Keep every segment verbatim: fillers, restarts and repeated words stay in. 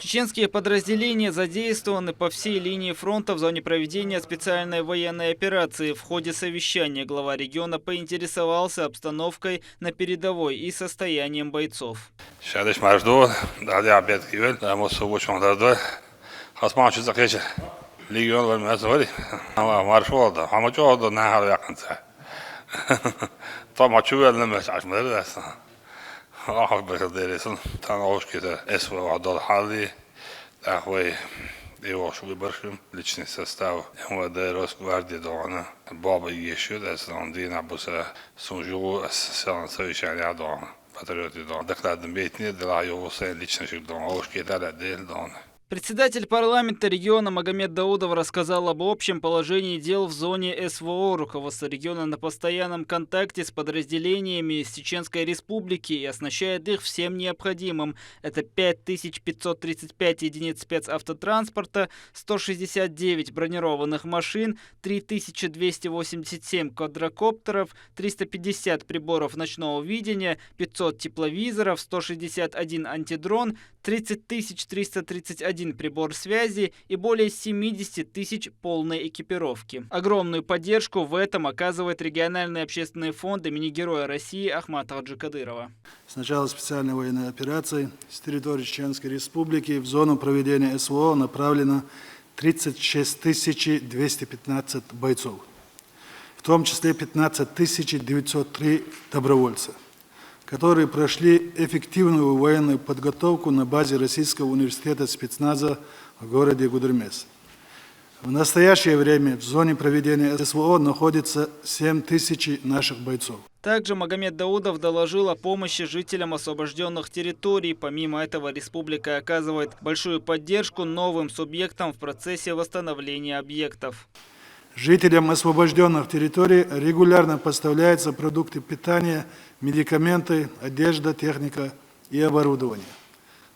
Чеченские подразделения задействованы по всей линии фронта в зоне проведения специальной военной операции. В ходе совещания глава региона поинтересовался обстановкой на передовой и состоянием бойцов. Шадыш марш ду, дали абет кивел, да мосо воч мон дарды. Хасман чу закече. Легион вар мас вари. Ама марш валда, ама чу валда на хал якынца. Там ачу вел на мас аш мар даса. Ахал бахал дересин, тан ош кете эс ва вадал хали. Ахвай, и ош выборшим, личный состав МВД, Росгвардии дона. Баба еши, да сан дина буса, сун жугу, сан совещание дона. Патриоты дона. Докладом бейтни, дела его сэн лично шик дона. Ош кете да дел дона. Председатель парламента региона Магомед Даудов рассказал об общем положении дел в зоне СВО. Руководство региона на постоянном контакте с подразделениями из Чеченской Республики и оснащает их всем необходимым. Это пять тысяч пятьсот тридцать пять единиц спецавтотранспорта, сто шестьдесят девять бронированных машин, три тысячи двести восемьдесят семь квадрокоптеров, триста пятьдесят приборов ночного видения, пятьсот тепловизоров, сто шестьдесят один антидрон, тридцать тысяч триста тридцать один прибор связи и более семидесяти тысяч полной экипировки. Огромную поддержку в этом оказывает региональный общественный фонд имени Героя России Ахмата Хаджи Кадырова. С начала специальной военной операции с территории Чеченской Республики в зону проведения СВО направлено тридцать шесть тысяч двести пятнадцать бойцов, в том числе пятнадцать тысяч девятьсот три добровольца, которые прошли эффективную военную подготовку на базе Российского университета спецназа в городе Гудермес. В настоящее время в зоне проведения СВО находится семь тысяч наших бойцов. Также Магомед Даудов доложил о помощи жителям освобожденных территорий. Помимо этого, республика оказывает большую поддержку новым субъектам в процессе восстановления объектов. Жителям освобожденных территорий регулярно поставляются продукты питания, медикаменты, одежда, техника и оборудование.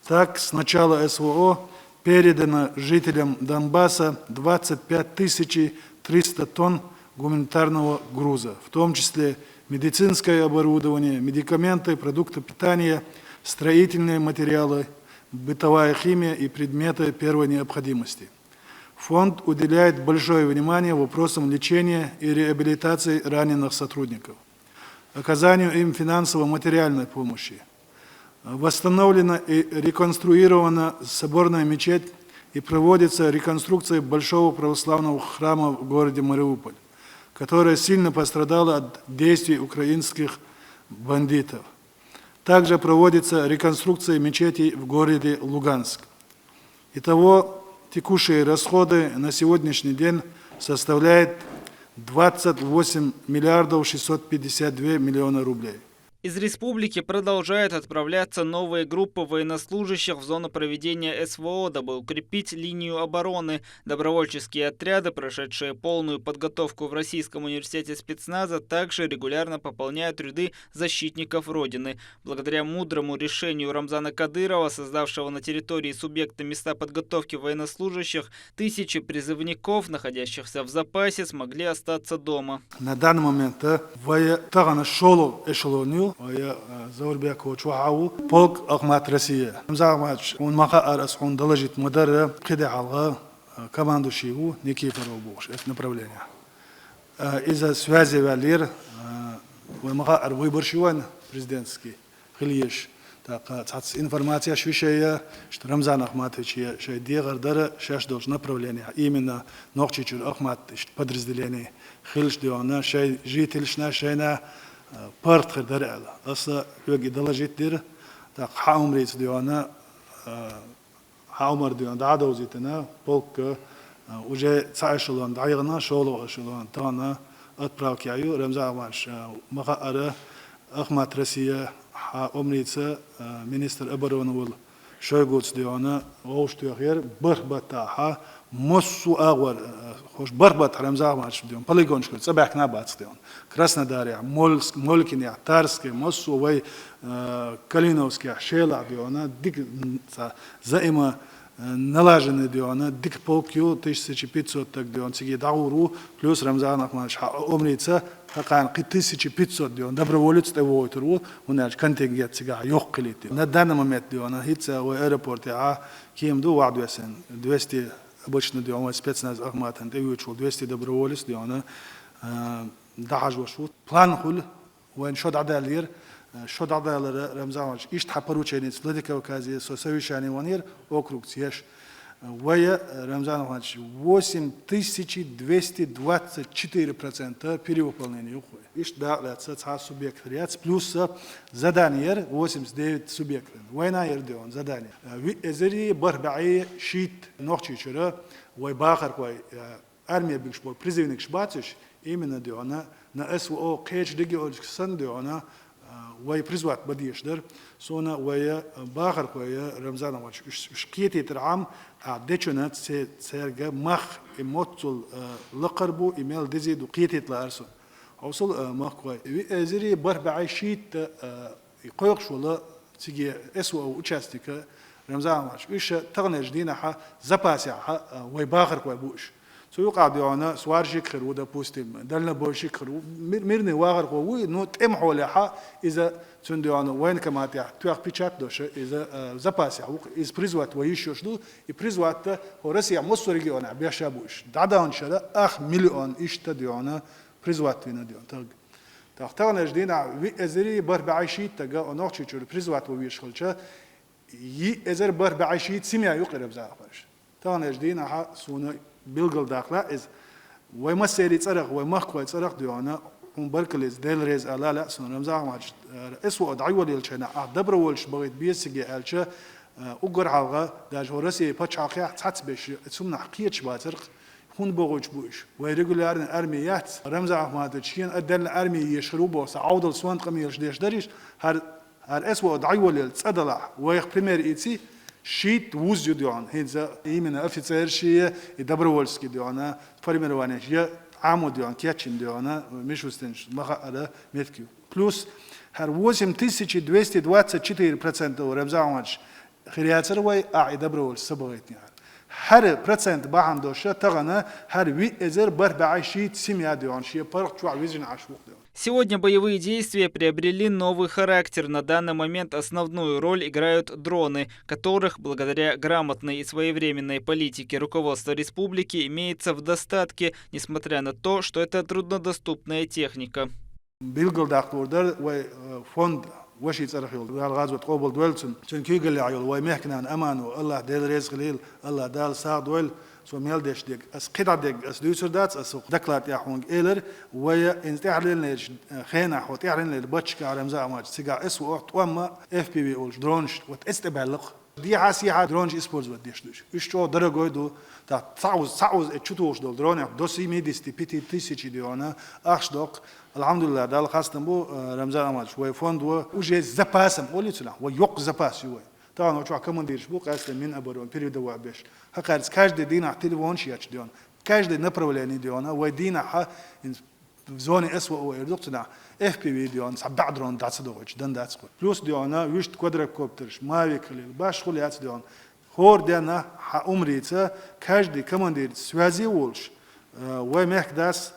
Так, с начала СВО передано жителям Донбасса двадцать пять тысяч триста тонн гуманитарного груза, в том числе медицинское оборудование, медикаменты, продукты питания, строительные материалы, бытовая химия и предметы первой необходимости. Фонд уделяет большое внимание вопросам лечения и реабилитации раненых сотрудников, оказанию им финансово-материальной помощи. Восстановлена и реконструирована соборная мечеть и проводится реконструкция Большого православного храма в городе Мариуполь, которая сильно пострадала от действий украинских бандитов. Также проводится реконструкция мечети в городе Луганск. Итого, текущие расходы на сегодняшний день составляют двадцать восемь миллиардов шестьсот пятьдесят два миллиона рублей. Из республики продолжают отправляться новые группы военнослужащих в зону проведения СВО, дабы укрепить линию обороны. Добровольческие отряды, прошедшие полную подготовку в Российском университете спецназа, также регулярно пополняют ряды защитников Родины. Благодаря мудрому решению Рамзана Кадырова, создавшего на территории субъекты места подготовки военнослужащих, тысячи призывников, находящихся в запасе, смогли остаться дома. На данный момент, э, вай тагана шолу эшелоню, вай, э, Заурбеков Чухау, полк Ахмат Россия. Рамзан Ахматович, хун маха арас хун доложить мадар, э, киде халга, э, командующий у Никифоров буш, это направление. Э, из-за связи валир, э, вай маха ар выборщиван президентский. Хилиш. Так, цац информация швишая, что Рамзан Ахматович шай дегар дара, шаш долж направление. Именно Нохчичур Ахмат подразделение. Хилш диона, шай жительшна, шайна, э, парт хир дара ала. Аса хёги доложить дир. Так, ха умриц диона, э, ха умар диона, да, довзитана, полк, э, уже ца эшелон, да, ягна, шолу эшелон, тана, отправки аю, Рамзан Ахматович, э, маха ара, Ахмат Россия, ха умрица, э, министр обороны вол, Шойгуц диона, оуш тюхер, барх бата ха, массу агвар, э, хош барх бата Рамзан Ахматович дион, полигончик, цабахна бац дион. Краснодаре, Мольск, Молькине, Тарске, массу вай, э, Калиновске, Шела диона, дик, м, ца, заима, Налаженный, дий хьона, дика полк ю, тысяча пятьсот таг, дий хьона, цига дӀагӀур ву, плюс Рамзан Ахматович хьа омрица, хӀокхарна кхы тысяча пятьсот, дий хьона, доброволец тӀавойтур ву, хӀунда аьлча контингент цига йоккха хилийта. На данный момент, дий хьона, хӀинца вай аэропортехьа кема ду вахдоссийна, двести обычно, дий хьона, вай спецназ Ахматан тӀавоьдуш вола двести доброволец, дий хьона, а, дӀахьажош ву. План хуьлу, вайна шо дӀадаьллера, шо дӀадалара Рамзан Ахматович, иштта хьан порученица Владикавказе со совещани ванера, округца еш. Вай, Рамзан Ахматович, восемь тысяч двести двадцать четыре процента перевыполнение ю вай. Иштта дакъа лаьцна цхьа субъект яц, плюс задание яр восемьдесят девять субъектан. Вайна яр, дий хьона, задание. Виъ эзари бархӀ бӀаьи шийтта Нохчийчуьра вай бахархой, арме буьгуш болу призывникаш бац уьш, именно, дий хьона, на СВО кхечу регионашка санна, дий хьона, а, вай призвать бан дезаш дара. Суна вай, а, бахархой, Рамзан Ахматович, уьш, уьш кхетийтархьама, а, дечунна це-, цаьрга мах и моццул, а, лакхара бу, и мел дезий ду кхетийта лаьара суна. Хьовсал, а, махкахой. Виъ эзари бархӀ бӀаьи шийтта, а, И кхойкхуш волу цига СВО участника Рамзан Ахматович, уьш таханлерчу дийнахьа запасехьа, а, вай бахархой бу уьш. Цу юкъахь, дий хьона, сварщик хир ву, допустим, дальнобойщик хир ву, мир-, мирный вахархо ву, ну, тӀеман хьолехьа иза цуьнан, дий хьона, военкоматехь тоьхна печать долуш, иза, а, запасехь ву, иза призвать вай йиш йолуш ду, и призвать хӀо Россехь массо а регионехь беш а бу уьш. ДӀадаханчу шарахь ах миллион иштта, дий хьона, призвать вина, дий хьона, таг. ТӀаккха таханлерчу дийнахь виъ эзари бархӀ бӀаьи шийтта стага Нохчийчуьра призвать ван везаш хилча, йиъ эзар бархӀ бӀаьи шийтта семья ю кхерам захьа хьожуш. Таханлерчу дийнахьа суна билгалдаккха лаьа иза. Вай массеран цӀарах, вай махкахойн цӀарах, дий хьона, хьуна баркаллица, Дела реза ала лаьа суна, Рамзан Ахматович, СВО дӀайолаелча хенахь, ахь доброволец бахийта беза цига аьлча, уггар хьалха, даже хӀо Россия пачхьалкхехь цхьацца берш цунах кхеташ бацара-кх. ХӀунда бохуьйтуш бу уьш? Вай регулярный арми яц. Рамзан Ахматович шена а делла арми езаш хир ву боху, сан Ӏовдал сонта къамелаш деш дара уьш. ХӀара, хӀара СВО дӀайолаелла цӀа далахь, вайх пример ийци, шийтта вуз ю, дий хьона. ХӀинца именно офицераш я, и добровольский, дий хьона, формированеш я, Ӏамо, дий хьона, кечйина, дий хьона, Мишустинчу ма хаъара меттиг ю. Плюс хӀара восемь тысяч двести двадцать четыре процента, Рамзан Ахматович, хир яцара вай, ахь и добровольцаш ца бахийтинехь. ХӀара процент бахьана долуш тахана хӀара виъ эзар бархӀ бӀаьи шийтта семья, дий хьона, шен паргӀат чохь вижина Ӏаш ву-кх, дий хьона. Сегодня боевые действия приобрели новый характер. На данный момент основную роль играют дроны, которых, благодаря грамотной и своевременной политике руководства республики, имеется в достатке, несмотря на то, что это труднодоступная техника. Билгалдаккхалур дара вай, э, фонд, ваши цӀарах йолу, Дала гӀазот къобалдойла цуьнан. Цуьнан куьйгаллехь йолу вай мехкан нана Амано, АллахӀ Дела реза хилийла, АллахӀ Дала сагӀа дойла, цо мел деш дерг. Ас кхидӀа дерг ас дуьйцур дац, ас хӀокху докладехь хьуна элира, вай хӀинца тӀаьхьарлера хенахь, хӀо тӀаьхьарлера бачкахь Рамзан Ахматович, цигахь СВО тӀом а, FPV олуш дронаш, вот эцу тӀе баьлла-кх. Дехьа-сехьа дронаш использовать деш ду уьш. Уьш чӀогӀа дорогой ду. ТӀаккха цхьа уз, цхьа уз эцу чу тухуш долу дронех до семидесяти пяти тысяч, дий хьона, ахча доккху. Алхьамдулиллах, Далла хастам бу, э, Рамзан Ахматович, вай фонд ву, уже с запасом, олий цунах, вай йоккха запас ю вай. Тахана оцу чохь командираш бу, къаьсттина Минобороны, передовой беш. ХӀокхаьрца каждый дийнахь телефонаш ечу, дий хьона. Каждый направление, дий хьона, вай дийнахьа, хӀинца зоне СВО эр ду-кх цунах, FPV, дий хьона, цхьа бӀе дрон дӀа ца дохуьйтуш, дан дац кху. Плюс, дий хьона, вуьшта квадрокоптераш, мавик хилийла, башха хуьлу яц, дий хьона. ХӀора денна хьан омрица, каждый командирца связи волуш, э, вай мехкадас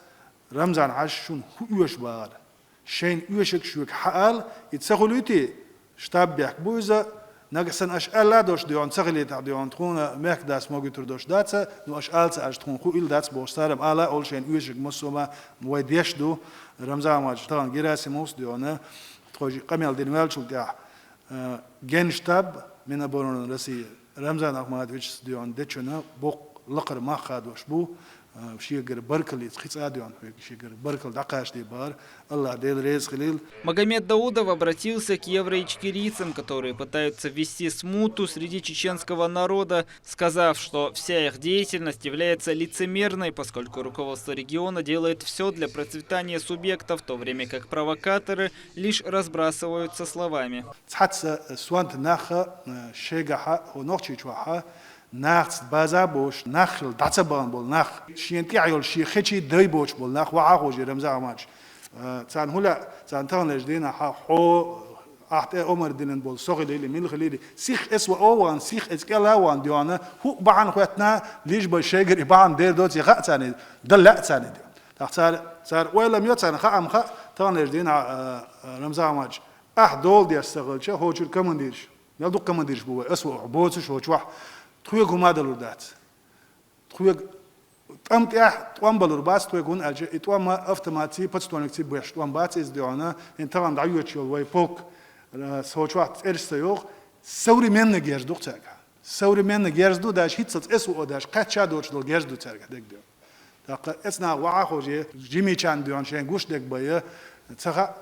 Рамзан-Хьаьжа шуна хӀун оьшу бахара. Шайна оьшург шуьга хьаала, и ца хуьлуьйтий, штаб бехк бу иза, нагахь санна аша аьлла а долуш, дий хьона, ца хилийтахь, дий хьона, тхуна мехкадас могуьйтур долуш дац, ну, аша ала ца Ӏаш, тхуна хуийла дац бохуш, цара-м ала а олу шайна оьшург массо а ма вай деш ду, Рамзан Ахматович, тахана Герасимовс, дий хьона, тхо къамел дина ваьллачул тӀаьхьа, э, Генштаб, Минобороны России, Рамзан Ахматовичас, дий хьона, дечунна боккха лакхара мах хадош бу, э, шегара баркаллица, кхин цкъа а, дий хьона, шегара баркалла дӀакхачаде бахара, АллахӀ Дела реза хилийла. Магомед Даудов обратился к евроичкерийцам, которые пытаются ввести смуту среди чеченского народа, сказав, что вся их деятельность является лицемерной, поскольку руководство региона делает всё для процветания субъекта, в то время как провокаторы лишь разбрасываются словами. Цхьацца сонта нах, э, шегахьа, хӀо Нохчийчохьа, нахаца база а боцуш, нах хила дӀа ца бахана болу нах, шена тӀехь йолу шен хечий дай боцуш болу нах, вахьа а хожий Рамзан Ахматович. Э, царна хӀун лаьа, царна таханлерчу дийнахьа хьо, Ахь тӀе омар динан болу со хилийли, мила хилийли, сих эс ва ован, сих эс кӀела ван доьгӀна, хӀуъ бахьана хӀоьттина, лиш бай шайгара и бахьана дер доций хаьа царна, дан лаьа царна де. ТӀаккха цара, цара ойлам йо царна, хаам хаьа, таханлерчу дийнахь, а, а, Рамзан Ахьмадович, ахь дола деш ца хилча, хӀочуьра командирш, мел дукха командирш бу вай, ас ву охьа боцуш хӀочу вахь, тхоьга хӀума далур дац. Тхоьга тӀам тӀехь тӀом балур бац тхоьга, хӀунда аьлча и тӀом автоматций, подствольникций беш тӀом бац иза доьгӀна, хӀин тахана дӀайоьдуш йолу вай полк, э, со чохь цӀераш ца йоху, современный герз ду цаьрга. Современный герз ду, даже хӀинццалц эс ву о даже, кхаьчча доцуш долу герз ду цаьрга дерг доьгӀна. ТӀаккха эцнах вахьа хожий, жимичан доьгӀна шайн гуш дерг бай, ца хаьа.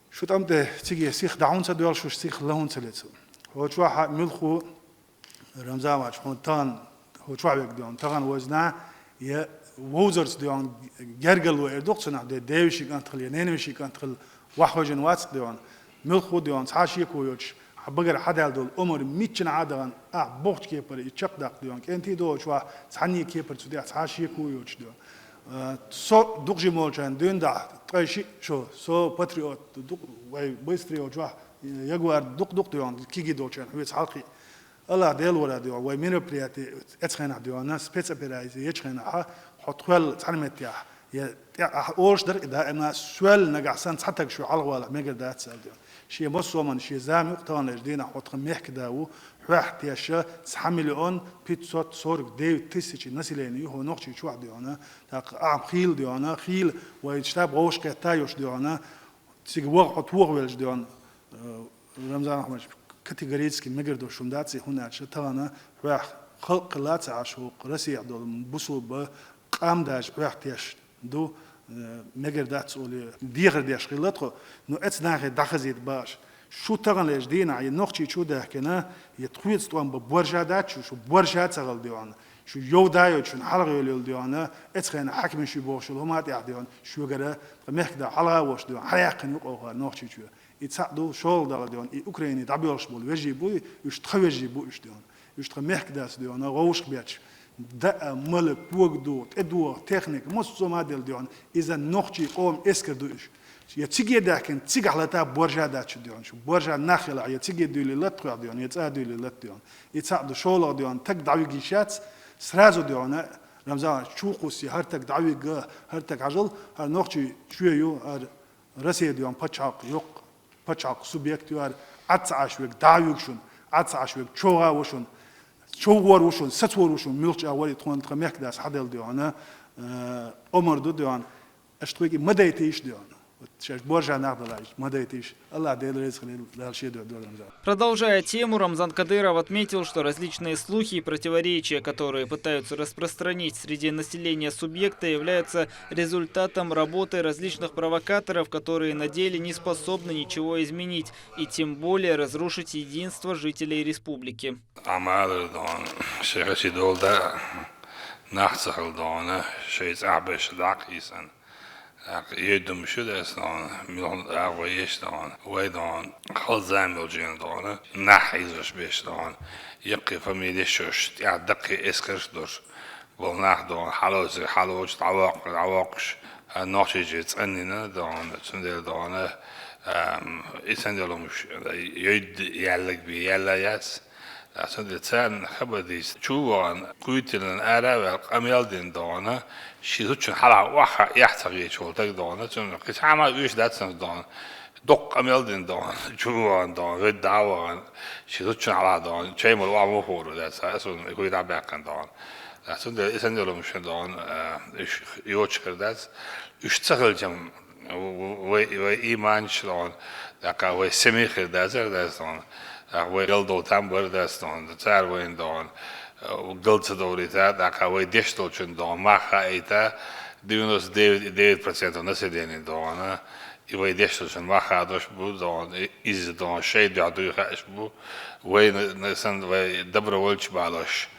Шу тӀам тӀе циге сих дӀа хӀунда ца доьлхуш, сих ла хӀунда ца лецу? ХӀочохь муьлхху Рамзан вач, хьуна тахана, хӀочохь вега доьгӀна, тахана вайзна, я вовзарца доьгӀна гергарло эр ду-кх цунах, де девеший кӀант хила, я ненавеший кӀант хила, ваххожина вац доьгӀна. Муьлхху доьгӀна, цхьа шеко йоцуш, хьан багара хьадаьлла долу омар миччана Ӏа а дахана, ахь бохучу кепара и чекхдаккха доьгӀна. КӀентий дохучу вахь, цхьанний кепара цу тӀехь цхьа шеко йоцуш доьгӀна. Э, со дукха жима волчарна дуьйна дахь, ткъе шиъ шо, со патриот, дукха, вай быстрый йолчохь, Ягуар дукха-дукха доьгӀна, киги долчарна хьоьца хьалхи. Аллах Дела вара доьгӀна, вай мероприятие эцу хенахь доьгӀна, спецоперация ечу хенахь, хьо тхоьл цхьана меттехь, я тӀе ахь олуш дара и даима, соьл нагахь санна цхьа таг шу хьалхавалахь мегар дац аьлла доьгӀна. Шен массо а ман, шен зама юкъа таханлерчу дийнахь хьо тхан мехкада ву, хьоьх теша цхьа миллион пятьсот сорок девять тысячи население ю хьо нохчий чохь доьгӀна, тӀаккха ахьа хийла доьгӀна, хийла вай штаб вовшахкхетта йош доьгӀна, цига ваха хьо тохавелча доьгӀна, э, Рамзан Ахьмадович, категорически мегар долуш хӀума дац и, хӀунда аьлча тахана хьоьх халкъ хилла ца Ӏаш, хӀокху Россехь долу бусулба къам даже хьоьх теш ду, э, мегар дац олий, дехар деш хилла тхо, но эцу нахе дӀахазийта баш. Шу таханлерчу дийнахь, я нохчий чу даьхкина, я тхоьца тӀом бан боржа дац шу, шу боржа ца хила доьгӀна, шу йовда йоцу шуна хьалха йолу йолу доьгӀна, эцу хенахь хьаькамаш ю бохуш йолу хӀума тӀехь доьгӀна, шуьгара тхан мехкада хьалха а вош доьгӀна, хьаяьккхина ю-кх хӀара нохчий чоь. И цхьаъ ду, шолгӀа дала доьгӀна, и Украине дӀабоьлхуш болу вежарий бу, уьш тхан вежарий бу уьш доьгӀна. Уьш тхан мехкадас доьгӀна, вовшах бетташ. Даа, мала, кога дугӀу, тӀе дугӀу, техника, массо а ма делла доьгӀна. Иза нохчий къоман эскар ду уьш. Я циге даьхкина, цигахь лата боржа дац шу доьгӀна. Шу боржа нах хилахь, я циге дуьйлий лата тхоьх доьгӀна, я цӀа дуьйлий лата доьгӀна. И цхьаъ ду, шолгӀа доьгӀна, таг дӀавигийша яц, сразу доьгӀна, Рамзан, чу кхуссий, хӀара таг дӀавигга, хӀара таг хьажал, хӀара нохчий чоь ю, хӀара Россия доьгӀна пачхьалкх йоккха, пачхьалкх субъект ю хӀара, Ӏад ца Ӏаш верг дӀа а вуьгу шуна, Ӏад ца Ӏаш верг човгӀа ву шуна, човгӀор ву шуна, сацор ву шуна, муьлххачу а вари тхуна тхан мехкадас хьаделла доьгӀна, э, омар ду доьгӀна, аша тхоьга и ма дайтийша доьгӀна. Вот шаьш боржа нах далайша, ма дайтийша. Аллах Дела реза хилийла, Дала шен дуьхьа дойла Рамзан. Продолжая тему, Рамзан Кадыров отметил, что различные слухи и противоречия, которые пытаются распространить среди населения субъекта, являются результатом работы различных провокаторов, которые на деле не способны ничего изменить и тем более разрушить единство жителей республики. Амалар дон, шеха ши долда, нах ца хила дон, шей цӀа беш дакъ исан. Йой думаш ю дас дон, милхан агӀо еш дон, вай дон, хала зама йолчу дон, нах хьийзош беш дон, яккхий фамилеш йош, тӀехь даккхий эскарш дош, болу нах дон, хьалоций, хьалоцу, дӀавоккхуш, дӀавоккхуш, а, нохчийчу цӀаннина дон, цундела дон, ам, и цандела хӀумаш, йой яьллаг бен, яьлла яц. Аса де царна хабар дийца. Чу вахана, куйтилан ара а ваьлла, къамел дина догӀана, ши зудчун хьалха охьа эхь ца гӀечу волу таг догӀана, цунна кхин цхьа а ма оьшуш дац сан догӀана. Доккха къамел дина догӀана, чу вахана догӀана, ведда дӀа а вахана, ши зудчун хьалха догӀана, чай мала охьа ма хуур дац, аса вуна куй дӀа а баьккхина догӀана. Цундела и сан йолу мушна догӀана, а, уьш йоцуш хир дац, уьш ца хилчам, Вай, вай иманчу догӀана, тӀаккха вай семи хир дацара дац догӀана, тӀаккха вай галдолу там бара дац догӀана, цара вайна догӀана, гал ца довлийта, тӀаккха вай деш долчун догӀана, мах хаийта, девяносто девять и девять процентов населения догӀана, и вай деш долчун мах хадош бу догӀана, и-, иза догӀана, шайн дуьхьа дуй хаьаш бу, вай на-, на-, сан вай добровольчу балош.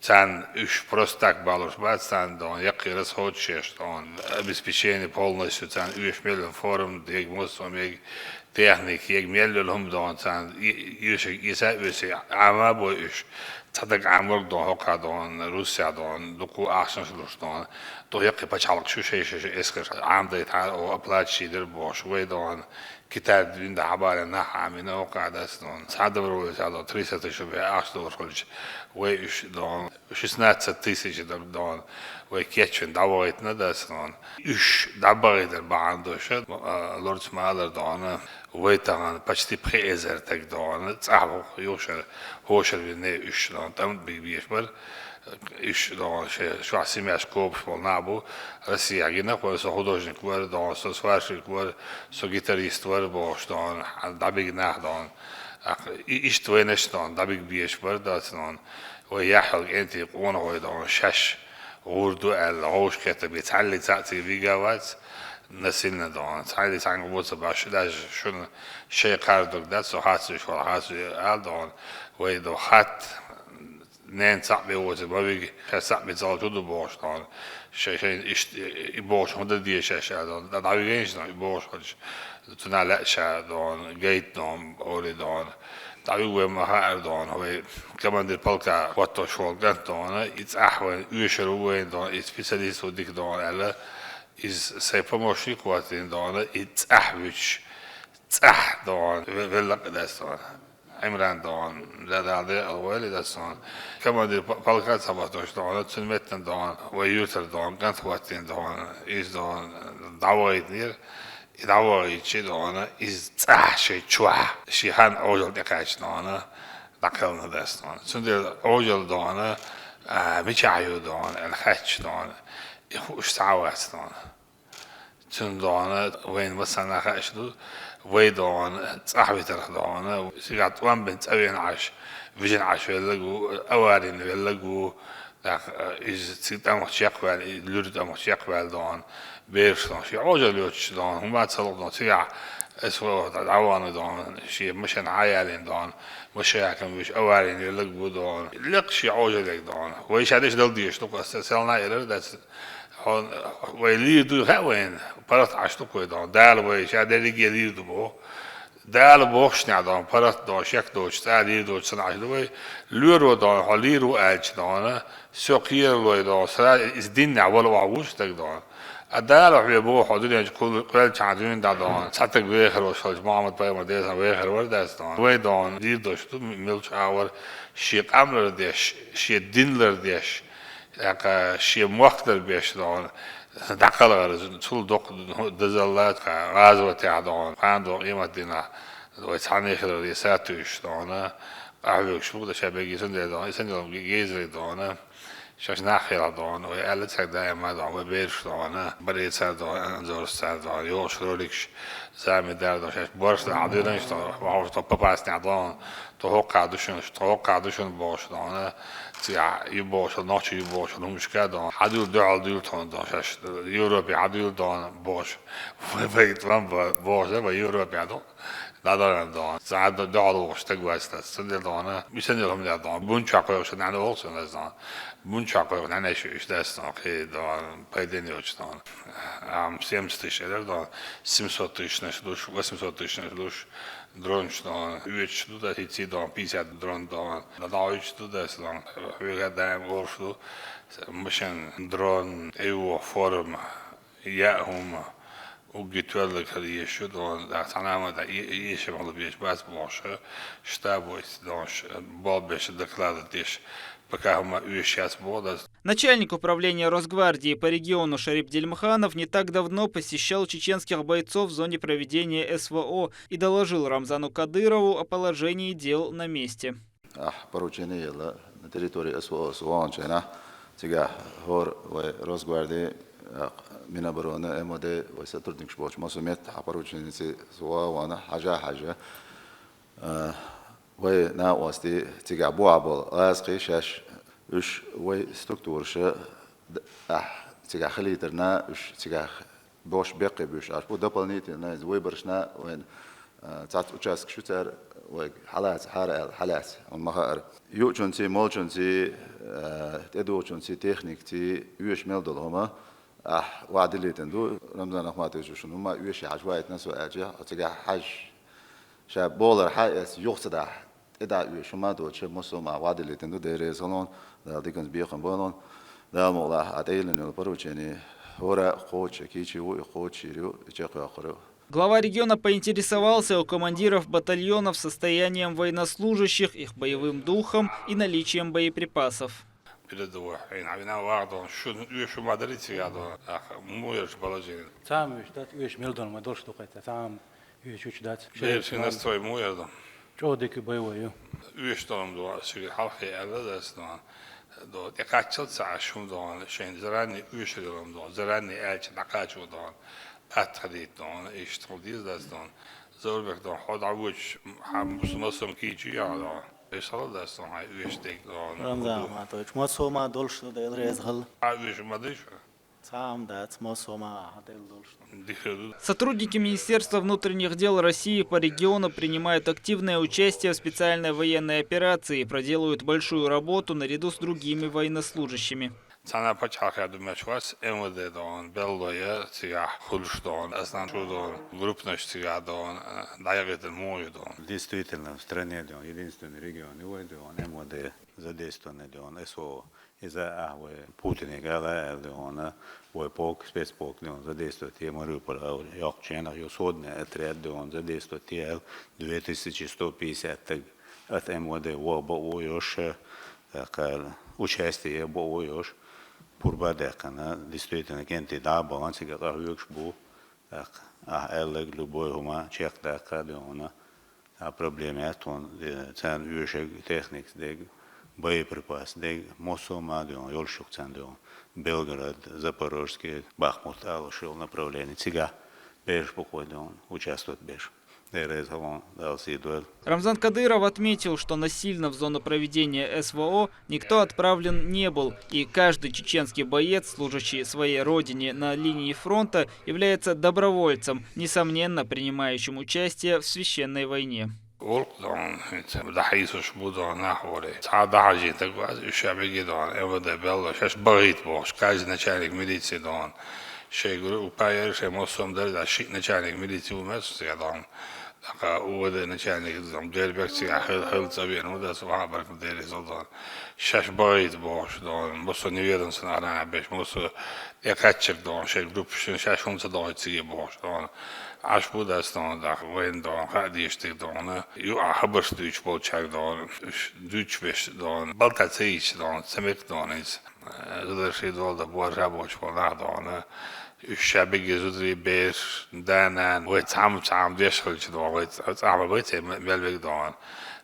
Царна уьш просто так балош бац, царна догӀана яккхий расходаш еш догӀана, обеспечение полностью царна оьшуш мел йолу форма, дег массо а мега, техника, ега мел йолу хӀума догӀана царна, и-, оьшург иса а оьсий, Ӏама а бой уьш. Цхьа даг Ӏаморг догӀана, хӀокху догӀана, Руссехь догӀана, дукха ахчанаш луш догӀана, дукха яккхий пачхьалкхаш ю шай-шай эскарш Ӏамадайтахьара, оха оплача шийдара бохуш, вай догӀана, Китайда вина дӀабахийта нах Ӏамийна, оха дас дона. Цхьа доброволец а дона, триста тысяч рублей ахча долуш хилча, вай уьш дона, шестнадцать тысяч дона, вай кечвина дӀавахийтина дас дона. Уьш дӀабахийтар бахьана долуш, а, лорца ма-аллара дона, вай тахана почти пхи эзар стаг дона, цӀахь ву юхашара, хӀошара вина уьш дона, тӀамда бига безаш бара. Уьш дона, шайн чохь семьяш кхобуш болу нах бу. Россехь гина, хӀара со художник вара дона, со сварщик вара, со гитарист вара бохуш дона, дӀабига нах дона. ТӀаккха и-, иштта вайнаш дона, дӀабига безаш бара дас дона. Вай яхь йолу кӀентий къонахой дона, шаьш гӀур ду аьлла, вовшахкхетта бен, цхьаллица а цига вига вац, насильно дона. Цхьаллица цхьаьнгахь бу ца баш, даже шуна шайн кхардорг дац, со хьаста уьш вара, хьаста уьш ала дона. Вай до хатта, ненан цхьаъ бен воцург ма вига, шаьш цхьаъ бен цӀалчу ду бохуш дона. Шайн, шайн иштта и бохуш хӀун дан деза шаьш аьлла дона. ДӀа-, дӀавигийша дона, и бохуш хилча, цунах лаьа ша дона, гайта дона, олий дона. ДӀавига вай ма хаьара дона, вай командир полка хӀоттош волу кӀант дона, и цӀахь вайн оьшур ву вайн дона, и специалист ву дика дона аьлла, иза сайн помощник хӀоттийна дона, и цӀахь вуьтуш, цӀахь дона, ве-, велла кхидӀа дас дона. Ӏимран дона, Дала декъала войла дас дона. Командир п-, полка ца хӀоттош дона, цуьнан меттана дона, вай юьртара дона, кӀант хӀоттийна дона, иза дона, дӀавахийтинера. И дӀавахийтича дона, иза цӀахь шайн чохь, шен хан Ӏожалла тӀекхаьчна дона, дӀакхелхина дас дона. Цундела Ӏожалла дона, а, мичахь ю дона, аьлла хаьттича дона, и хууш цхьа а вац дона. Цуьнан дона, вайна массарна а хууш ду, вай дона, цӀахь витарх дона, цигахь тӀом бина цӀа веана Ӏаш, вижина Ӏаш велларг ву, аварийна велларг ву, тӀаккха, а, иза цига тӀамах чекхваьлла, и луьра тӀамах чекхваьлла дона, бераш дона, шен Ӏожалла йоцуш дона, хӀума ца луш дона, цигахь СВО дӀа-, дӀавахана дона, шен машен хьаялийна дона, машен хьаькам вуьш аварийна велларг ву дона, лекха шен Ӏожаллега дона. Вай ша деш дала дезаш ду, аса селхана а элира дац, хьо-, вай лийр ду хаьа вайна, паргӀат Ӏаш ду кхуьй дона, Дала вай ша дерриге лийр ду боху. Дала бохушехь дона, паргӀат дона, шек доцуш, цкъа а лийр доцуш санна Ӏаш ду вай. Лоьро дона, хьо лийр ву аьлча дона, со кхералой дона, сара иза динехь вала охьа вуьйцу стаг дона. А Дала хьоьга боху, хьо дуьнен чу кхул-, кхоьллинчхьана дуьйна дӀа дона, цхьа стаг вехар волуш волчу Мухьаммад-пайхамар деза вехар вара дац дона. Вай дона, лийр доцуш ду, мелча а вара, шен къам лардеш, шен дин лардеш, тӀаккха шен мохк дарбеш дона, дӀакхалхара, цул доккха дозалла, тӀаккха гӀазотехь дона, кхана дона къематдийнахь, вай цхьаьна хиларе сатуьйсуш дона, къахьоьгуш ву, ша бегий санна дона, и санна гезарий дона, шаьш нах хилахь дона, вай аьлла цаьрга даима дона, вай бераш дона, Барецара дона, Анзорсцара дона, йолуш роликаш, зама дара дона, шаьш борш дона, хьан дуьйранаш дона, хьовш дона, папаснехь дона, тхо хӀокхахь ду шуна, тхо хӀокхахь ду шуна бохуш дона, цигахь ю бохуш, нохчий ю бохуш, хӀумашка дона, хьан дуьйла дуьхьал дуьйла тхуна дона, шаьш Европе хьан дуьйла дона бохуш, вай, вай, тӀом бо-, бохуш, вай Европе хьан ду, дӀадахана дона, цхьа а дуьхьал вохуш стаг вац дац, цундела дона, мисанел хӀума дона, бун чохь кхойкхуш нана воху цуьнан дона, бун чохь кхойкхуш нана шу иштта дац дона, кхин дона, пайден йоцуш дона. Ам семьдесят тысяч элира дона, семьсот тысячнаш луш, восемьсот тысячнаш луш, дронаш дона, оьцуш ду дац, хӀинца дона, пятьдесят дрон дона, дӀадахьуьйтуш ду дац дона, хьоьга даим олуш ду, машен, дрон, тӀейогӀу форма, яа хӀума, угги тоьлларг хила езаш ю дона, цхьана а ма дан, и-, и-, эшам хила безаш бац бохуш, штабо иштта дона, болх беш, докладывать деш, пока хӀума оьшуш яц боху дац. Начальник управления Росгвардии по региону Шарип Дельмханов не так давно посещал чеченских бойцов в зоне проведения СВО и доложил Рамзану Кадырову о положении дел на месте. Ахь поручение елла на территории СВО со ваханчу хенахь, цигахь хӀора вай Росгвардии, а, Минобороны, МВД вай сотрудникаш болчу массо а меттехь порученица со вахана хьажа-хьажа. А, вай накъостий цигахь бухахь болу гӀазкхий шаьш, уьш вай структураша д-, ахь цигахь хилийтарна, уьш цигахь бош беккхий буьйш Ӏаш бу, дополнительно иза выборшна вайн, а, цхьацца участкаш ю цара, вайга хьалаца, хьара аьлла, хьалаьца, хьуна ма хаара. Юучунций, молчунций, а, тӀедухучунций, техникций оьшуш мел долу хӀума, ахь ваӀда диллийтина ду, Рамзан Ахматович, шуна хӀума оьшуш хьажа ваийтина со аьлча, хьо цигахь хьажа. Ша болар хьаэцна юха ца дахьа, тӀе дӀа оьшу ма доцуш, массо а ма ваӀда диллийтина ду, Дела реза хуьлда, Дала диканца бекхам бойла. Дала мукъалахь, а тӀейиллина йолу поручение, хӀора а кхочуш, кийча ву и, кхочушйийр ю и, чекхйоккхур ю. Глава региона поинтересовался у командиров батальонов состоянием военнослужащих, их боевым духом и наличием боеприпасов. Передовой. Ин авина вагдон, шун уйшу мадрицигадон. Ах, муеш положение. Цаам уйш дац, уйш мелдон ма долш тухайта. Цаам уйш уч дац. Берши настрой муердон. Чо деки боевой ю. Уйш дон до, сиги халхи элла дас дон. До, я качал ца шум дон, шен зарани уйш дон до, зарани элч накачу дон. Атхадит дон, иш тулдиз дас дон. Зорбек дон, ход авуч, хам сумасом кичи я дон. Эсала дас дон, хай уйш дек дон. Рамзан Ахматович, ма сома долш да эл резгал. А уйш мадыш. Цаам дац, ма сома хател долш. Дихеду. Сотрудники Министерства внутренних дел России по региону принимают активное участие в специальной военной операции и проделывают большую работу наряду с другими военнослужащими. Цана пачхалхя думач вас, МВД дон, беллоя, цига хулш дон, аслан шу дон, группнош цига дон, дайгитен муй дон. Действительно, в стране дон, единственный регион, его дон, МВД, задействованный дон, СВО. Из-за ахвы Путин гала дон, вой полк, спецполк дон, задействовать е Мариуполь, а ёк ченах, ё содный отряд дон, задействовать е две тысячи сто пятьдесят так от МВД во бо уйош, так участие бо уйош. Пурба декана, действительно, кенти да баланс, и как уйош бу, так, а эллег любой хума чек декана, а проблема тон, цан уйошег техникс дег, боеприпас дег, мосо ма дон, ёлшук цан дон. Белгород, Запорожский, Бахмут, алушил направление. Цига, беш буквой дон, участвовать беш. Дерез халон, дал сидуэл. Рамзан Кадыров отметил, что насильно в зону проведения СВО никто отправлен не был, и каждый чеченский боец, служащий своей родине на линии фронта, является добровольцем, несомненно принимающим участие в священной войне. Олк дон, дахисуш будон нахвори. Ца дахажи так вас, уйша беги дон, МВД белло, шаш багит бош, каждый начальник милиции дон. Шей гуру упайер, шей мосом дер, да ши начальник милиции умес, цига дон. Така уводе начальник дон, дербек цига хыл, хыл цавен, ну да су хабар дери зо дон. Шаш багит бош дон, мосо неверен сан арана беш, мосо экачек дон, шей группшин, шаш хунца дон циги бош дон. Аш будас дон, да вен дон, ха диштик дон. Ю а хабар дуч болчак дон, дуч беш дон, балта цеич дон, цемек дон из. Зудаши дол да боржа боч болна дон. Уйша беги зудри беш, данан, вой цам цам деш хылч дон, вой цам вой цем мелбек дон.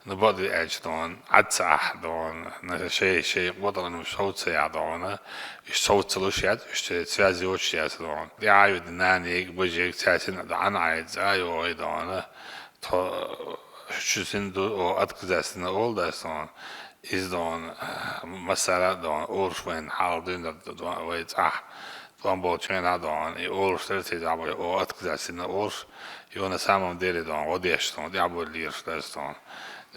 Ну боди эч дон, ацах дон, на шей шей бодан шоуца я дон. Уйш шоуца лушят, уйш связи очят дон. Я ю нани божек цясин дан ай ца ю ой дон. То шусин ду о отказасин олдас дон. Из дон, масара дон, орш вен хал дин дон, вой цах. Дон бол чена дон, и орш тер ци забой, о отказасин орш. И он на самом деле дон, одеш дон, дьявол лирш дас дон.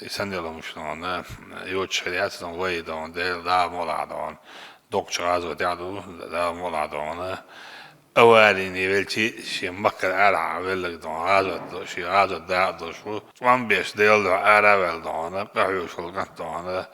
И санделом шдон, и очхряц дон, вой дон, дел да мола дон. Докча газо дяду, да мола дон. Аварини велчи, ши маккар ара веллик дон, газо, ши газо да дошу. Цван беш дел да ара вел дон, кахю шулган дон.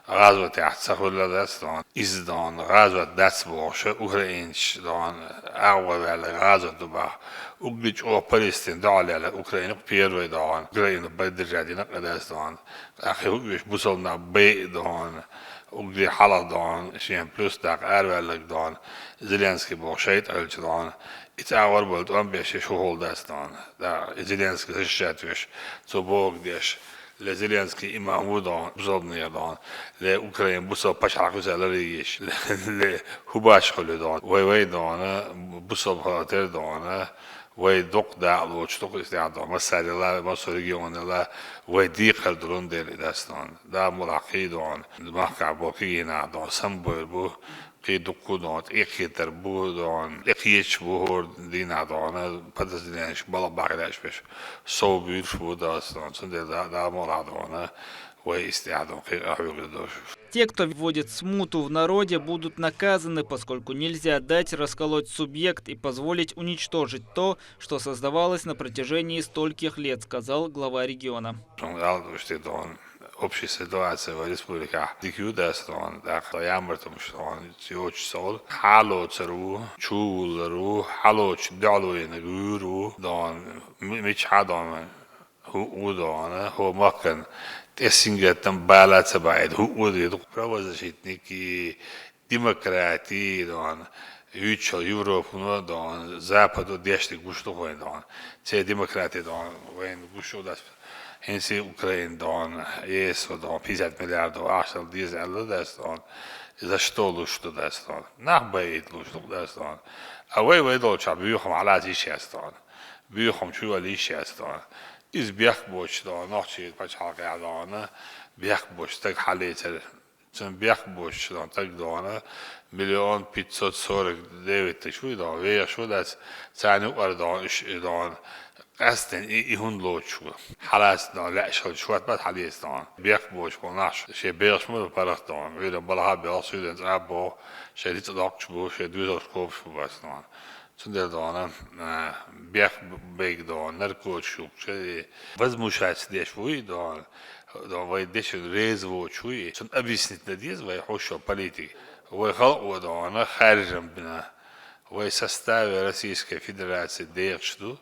Газо тяхца хула дас дон. Из дон, газо дас боша, украинч дон. Агва вел газо дуба. Углич о Палестин да лела, Украина первый дон. Украина поддержать на дас дон. Ахи угвиш бусолна бей дон. Угли хала дон, шен плюс дак арвеллик дон. Зеленский бо шейт альч дон. Ица вар болт он беши шухол дас дон. Да, Зеленский защищать веш. Цо бог деш. Ле Зеленский имам ву дон, бусолна дон. Ле Украин бусол пача куза лариш. Ле хубаш холю дон. Вай вай дон, бусол халатер дон. Вай док да лоч док истя дон. Масарила, масо регионила. Вай ди калдурун ден идастон. Да мулакидон, махка бокигинадон, самбойбу, кидукудон, экитер будон, экиеч бугор динадон, подразделенеш балабаграш беш, соубирш будастон, сунде да, да моладон, вай истядон, ки ахугдош. Те, кто вводит смуту в народе, будут наказаны, поскольку нельзя дать расколоть субъект и позволить уничтожить то, что создавалось на протяжении стольких лет, сказал глава региона. Сонгал дошти дон, Общий ситуация вай республикахь дика ю, дац, дон, тӀаккха ямартамаш, дон, йоцуш ца волу. Хьалоцар ву, чувуллар ву, хьалоцу дуьхьалойниг вуьйр ву, дон, ми-, мичахьа, дон, хӀуъу, дон, хӀо махкан тӀе сингаттам бала ца баийта, хӀуъу ду, правозащитники, демократи, дон, вуьйцучу Европано, дон, Западо дешниг гуш ду вайн, дон. Церан демократи, дон, вайн гуш ду, дац. ХӀинца Украина, дон, ЕСО, дон, пятьдесят миллиардов ахча дала деза аьлла, дац, дон. За что луш ду, дац, дон. Нах байийта луш ду, дац, дон. А вай, вай долчохь буьйхам хьалаца йиш яц, дон. Буьйхам чу вала йиш яц, дон. Иза бехк боцуш, дон, нохчийн пачхьалкхехь, дон, бехк боцуш стаг хьалецар. Цуьнан бехк боцуш, дон, стаг, дон, миллион пятьсот сорок девять тыш вуй, дон, вехаш ву, дац, царна юкъара, дон, уьш, дон, къаьсттина и, и хӀунда лоцуш ву? Хьалаца, дон, лаьаш хилча, шот бац хьалеца, дон. Бехк боцуш болу нах шен бехаш ма ду паргӀат, дон. Ӏуьйранна балха а боьлху, суьйранна цӀа а боху, шайн рицкъ доккхуш бу, шайн доьзалш кхобуш бу, бац, дон. Цундела, дон, а, бехк бейг, дон, наркотикаш юккуш, и возмущаться деш вуй, дон, дон, вай дешан реза воцуш вуй, цунна объяснить дан деза вай хьошо политика. Вай халкъо, дон, харжам бина, вай составе Российской Федерации дехаш ду,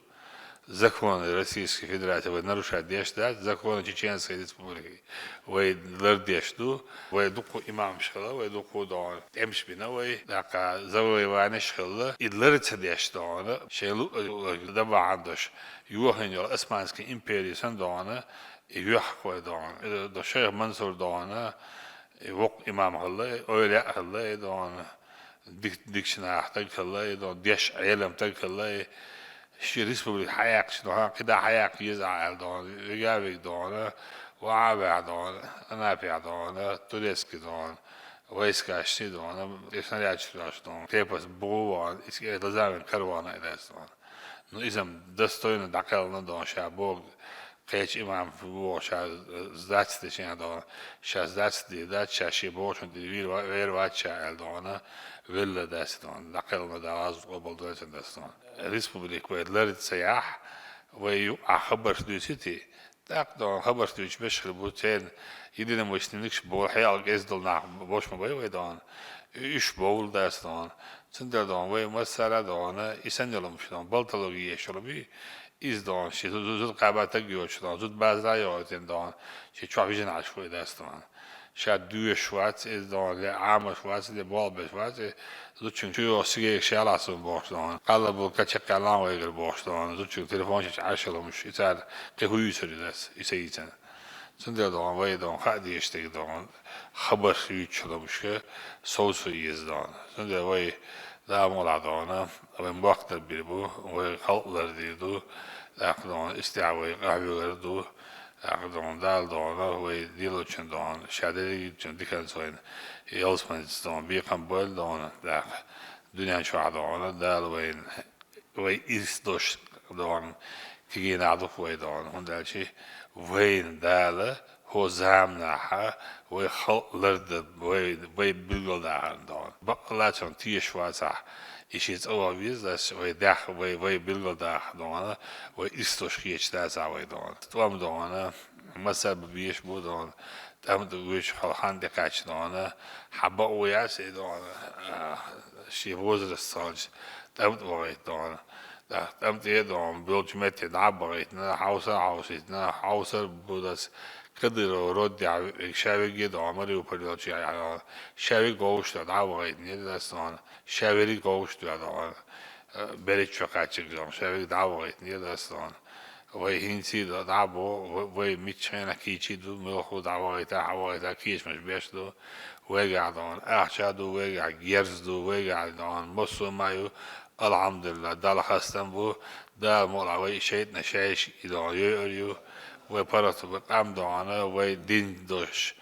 законы Российской Федерации вай нарушать деш дац, законы Чеченской Республики вай лардеш ду, вай дуккха имамаш хилла, вай дуккха, дон, тӀемаш бина вай, тӀаккха завоеванеш хилла, и лар ца деш, дон, шайн луъ-, луъ-, дан бахьана долуш, йохийна йолу Османский импери санна, дон, и юьхь вай, дон, и до шайх Мансур, дон, и воккха имам хилла, и ойла а хилла, и, дон, дик-, дикачу нахах стаг хилла, и, дон, деш Ӏелам стаг хилла, и шен республика хьаяккхачу, дон, кхидӀа хьаяккха еза ахь аьлла, дон, вига а вига, дон, ваха а ваьхьа, дон, Анапехь, дон, турецкий, дон, войскашца, дон, и снарядчаш дош, дон, крепость буху вахана, иза кӀела лазавина каравахана и дац, дон. Ну, иза достойно дӀакхелхина, дон, ша боху, кхечу имам ву воху, ша сдаться дечу, дон, ша сдаться дийр дац, ша шен бохучунна тӀе вийр ва-, вер вац ша аьлла, дон, велла дац, дон, дӀакхелхина, Дала гӀазот къобалдойла цуьнан, дац, дон. Республика вай лар ца яхь, вай юкъахь хабарш дуьйцуьйтий? ТӀаккха, дон, хабарш дуьйцуш берш хир бу, церан единомышленникаш боху, хьекъал кӀезиг долу нах бош ма бай вай, дон. Уьш бовла, дац, дон. Цундела, дон, вай массара а, дон, и санна йолу хӀумаш, дон, болтологи еш йолу бий, иза, дон, шен зу-, зу-, зуда кхаба стаг йоцуш, дон, зуда базара а йохуьйтина, дон, шен чохь вижина Ӏаш вай, дац, дон. Ша доьшуш вац иза, дон, я Ӏамош вац, я болх беш вац, и зудчуьнга чу йогӀуш сигайга ша лахьа суна бохуш, дон. Кхалла болу кача кхаьллан вайгара бохуш, дон, зудчуьнга телефонаш чу Ӏаш йолу хӀумаш, и цара кхин хӀун юьйцур ю, дац, и ца йийцина. Цундела, дон, вай, дон, хаа дезаш дерг, дон, хабарш юьйцуш йолу хӀумашка совсо еза, дон. Цундела вай, Дала мукъалахь, дон, вай мохк дан бийр бу, вай халкъ лардийр ду, тӀаккха, дон, истехь вай къахьоьгур ду, тӀаккха, дон, Дала, дон, вай дилочун, дон, ша дерригчун диканца вайна ялсаманица, дон, бекхам бойла, дон, тӀаккха дуьнен чохь, дон, Дала вайна вай ирс долуш, дон, кегий нах ду-кх вай, дон, хӀунда аьлча вайна Дала хӀо заманахь вай халкъ лардан, вай, вай билгалдахарна, дон. Баккъалла цунна тешаш вацахь, и шен цӀа ваха веза ас, вай даьхна, вай, вай билгалдахарна, дон, вай ирс долуш хеташ дацахь вай, дон. ТӀом, дон, массара а бан безаш бу, дон, тӀам тӀе воьдуш хьо хан тӀекхаьчча, дон, хьан бакъо яц и, дон, а, шен возраст ца хилча, тӀам тӀе вахийта, дон. ТӀаккха тӀам тӀе, дон, болчу метте дӀа а бахийтина, хьовса а хьовсийтина, хьовсар а бу ас, Кадыров роддехь вега, ша вега, дон, Мариуполь йолчу, дон, ша вега вовшах дӀа а вахийтинера ас, дон, ша верриг вовшах, дон, а, берриг чу кхаьчнарг, дон, ша вега дӀа а вахийтинера ас, дон. Вай хӀинца а дӀа а бо, вай, вай миччахьа кийча ду, муьлхха дӀа а вахийта, хьа вахийта, кечамаш беш ду. Вайгахь, дон, ахча ду, вайгахь герз ду, вайгахь, дон, массо а ма ю. Алхьамдулиллах, Далла хастам бу. Дала мукъалахь вай шайтӀанаш шайшка, дон, йойур ю. Вай паргӀато, вай къам, дон, вай дин долуш,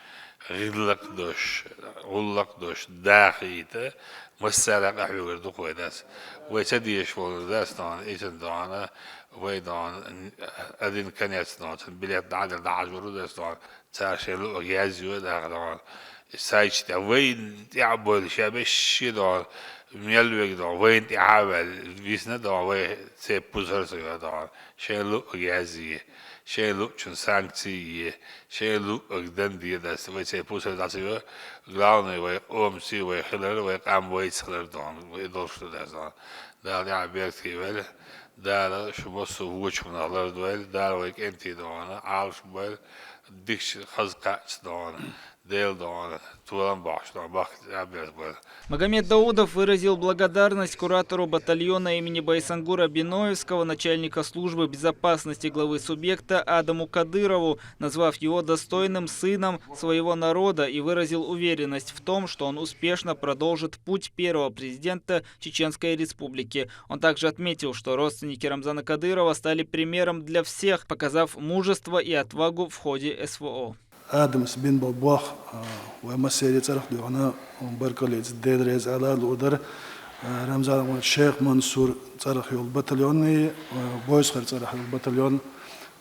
гӀиллакх долуш, гӀуллакх долуш дахийта, массара а къахьоьгур ду-кх вай ас. Вай ца дезаш волу ас, дон, иза, дон, вай, дон, один конец, дон, цуьнан билет дӀа а делла, дӀахьажор ву ас, дон, цара шайн луъург язйо, дон, сайташ тӀе вайна тӀаьхьа бовлуш, ша бешше, дон, мел верг, дон, вайна тӀаьхьа а ваьлла, висна, дон, вай цепь пусар ца йо, дон, шайн луъург язйе. Шайн луъчун санкци е, шайн луъаг дан де дац, вай цӀе пусар дац, главное, вай къомси вай хилар, вай къам вайца хилар дон, вай долуш ду дац дон. Дала тӀехь беркате ваьлла, Дала шу массо вочу хӀуманах лардойла, Дала вай кӀентий дон, Ӏалаш бойла, дикачу хаза кхаъча дон, Дела дон, толам бахьаш дон, бахка тӀехь беркате бойла. Магомед Даудов выразил благодарность куратору батальона имени Байсангура Биноевского, начальника службы безопасности главы субъекта Адаму Кадырову, назвав его достойным сыном своего народа, и выразил уверенность в том, что он успешно продолжит путь первого президента Чеченской Республики. Он также отметил, что родственники Рамзана Кадырова стали примером для всех, показав мужество и отвагу в ходе СВО. Адамас бина болу бохам, а, вай массеран цӀарах дуьхьал баркаллица Дела реза ала лууш дара, а, Рамзан Ахматович, Шейх Мансур цӀарах йолу батальон, а, Бойсхар цӀарах йолу батальон,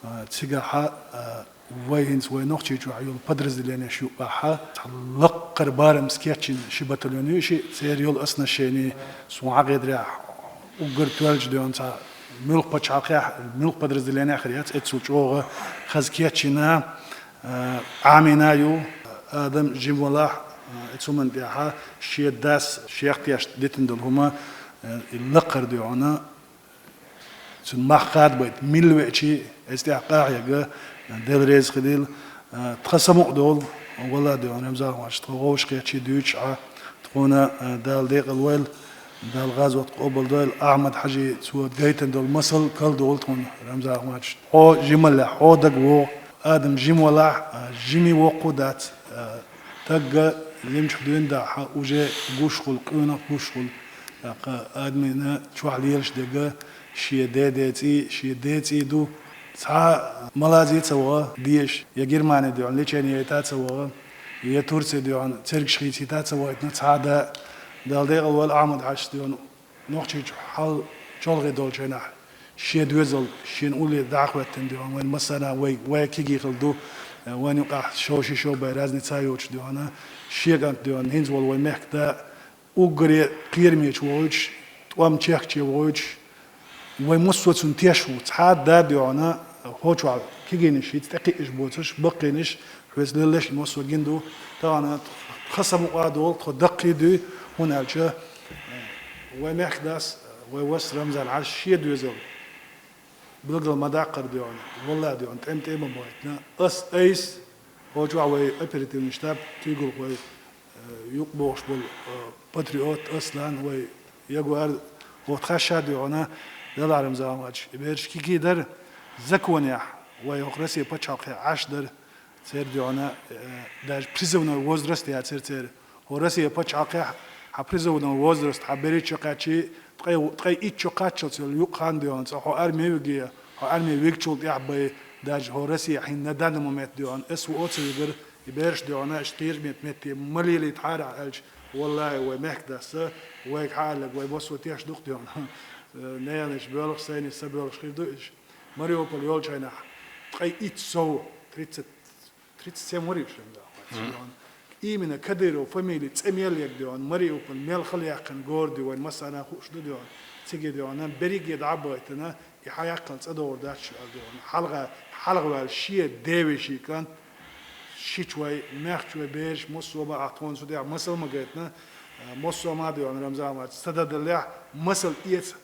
а, цигахь, а, вай хӀинца вай Нохчийчохь йолу подразделенеш юкъахь цхьа лаккхара барамца кечйина ши батальон ю, ши церан йолу оснащение, суна хьахетарехь, уггар тоьллачу дуьхьал цхьа муьлхха пачхьалкхехь, муьлхха подразделенехь хир яц, эццул чӀогӀа хаза кечйина, а, Ӏамийна ю, Адам жима валахь, а, эцу хӀуманна тӀехь шен дас шех тешна дитина долу хӀума, а, и лаккхара дуьхьал цуьнан мах хадабайта милла веачий, эцу тӀехь къахьега, Дела реза хилийла. Тхан самукъа долу, валлахӀи дуьхьал, Рамзан Ахматович, тхан вовшахкхетчий дуьйцуш Ӏа, тхуна, Дала декъала войла, Дала гӀазот къобалдойла. Ахьмад-Хьажи, цо гайтина долу масал кхолладолу тхуна, Рамзан Ахматович. Хьо жималлехь, хьо дага вогӀу, Адам жима валахь, жимий воккху дац, тагга жимчух дуьйна дахь, уже гуш хуьлу, къонах гуш хуьлу. ТӀаккха адамина чохь лелаш дерг шен ден ден цӀий, шен ден цӀий ду. Цхьа Малайзи ца ваха дезаш, я Германи дуьхьал лечение яйта ца ваха, я Турци дуьхьал цергаш хийцийта ца вахийтина цхьа а да. Дала декъала войла, Ахьмад-Хьажас дуьхьал Нохчийчу хьал чолхе долчу хенахь шен доьзал, шен улле дӀахӀоьттина дуьхьал, вайн массарна вай, вай кегий хилла ду, вайн юкъахь шов ши шов бен разница йоцуш дуьхьал, шен кӀант дуьхьал, хӀинца волу вайн мехкан да, уггаре кхерамечу вогӀуьйтуш, тӀом чехкаче вогӀуьйтуш, вай массо а цунна теш ву. Цхьа а да дуьхьал, хӀо чохь кегийнаш хӀинца тӀекхиъаш боцуш, баккхийнаш, хьоьца леллеш массо а гина ду. Тахана тхан самукъа а долу, тхо даккхий дуй, хӀунда аьлча вай мехкан дас, вай вас Рамзан-Хьажас шен доьзал билггал ма даккхара дуьхьал, валлахӀи дуьхьал, тӀем-тӀе ма бахийтина. Ас айса, хӀо чохь вай оперативный штаб, куьйгалхой, юкъа бохуш болу, патриот, Аслан, вай Ягуар, хӀотта хьаьжча дуьхьал, Дела, Рамзан Ахьмадович, и бераш кегий дара, законехь, вай хӀокху Россия пачхьалкхехь Ӏаш дара, церан дуьхьал, даже призывной возраст яцара церан. ХӀо Россия пачхьалкхехь хьан призывной возраст, хьан берхӀитта шо кхаьччи, ткъе, ткъе итт шо кхаччалц йолу юкъа хан дуьхьал, цкъа хьо арме виге, хьо арме вигчул тӀаьхьа бай, даже хӀо Россия хьин на данный момент дуьхьал, СВО ца вигара, и бераш дуьхьал, иштта кхераме метте ма лелийтахьара аьлча, валлахӀи, вай мехкан дас, вайга хьан аьлларг вай массо а теш ду-кх дуьхьал. Ненанаш боьлхуш, сайнаш са боьлхуш хир ду иза. Мариуполь йолчу хенахь ткъе итт сов, тридцать, тридцать семь вара уьш, Рамзан Ахьмадович, дуьхьал. Именно Кадыров фамили, цӀе мел ерг дуьхьал, Мариуполь мел хала яьккхина гора ду, вайн массарна хууш ду дуьхьал. Цига дуьхьал, берриге дӀа а бахийтина, и хьан яьккхина цӀа догӀур дац шу аьлла дуьхьал. Хьалха, хьалха ваьлла шен девешин кӀант, шичу вай, мехчу вай бераш, массо а ма, ахь тхуна цу тӀехь масал ма гайтина, массо а ма дуьхьал, Рамзан Ахьмадович, ца дан даллехь, масал эца,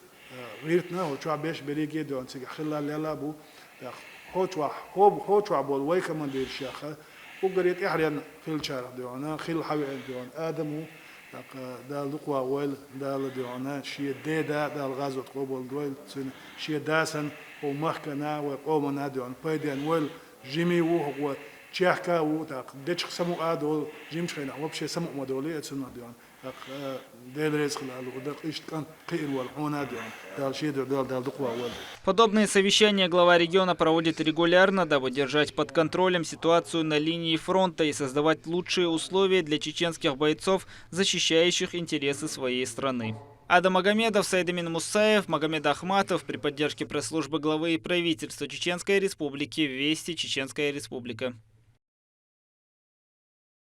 гӀиртина, хӀо чохь беш берриге а дуьхьал, цига хилла лелла а бу. ТӀаккха хӀо чохь, хӀо, хӀо чохь болу вай командираш яха, уггаре тӀаьхьаренна хиллачарах дуьхьал, хилла хьан веана дуьхьал, Адам ву, тӀаккха Дала дукха ван войла, Дала дуьхьал, шен ден да, Дала гӀазот къобалдойла цуьнан, шен дасана, хӀо махкана, вай къомана дуьхьал, пайденна войла, жимий ву хӀокхо, чехка а ву, тӀаккха дечух самукъа а долу, жимчу хенахь вообще самукъа ма долу и цунах дуьхьал. ТӀаккха, Дела реза хила аьлла, дакъа иштта кӀант кхиъна волу хьуна а дуьхьал, Дала шен дуьхьа, Дала, Дала дукха ван войла. Подобные совещания глава региона проводит регулярно, дабы держать под контролем ситуацию на линии фронта и создавать лучшие условия для чеченских бойцов, защищающих интересы своей страны. Адам Магомедов, Сайдамин Мусаев, Магомед Ахматов при поддержке пресс-службы главы и правительства Чеченской Республики. Вести, Чеченская Республика.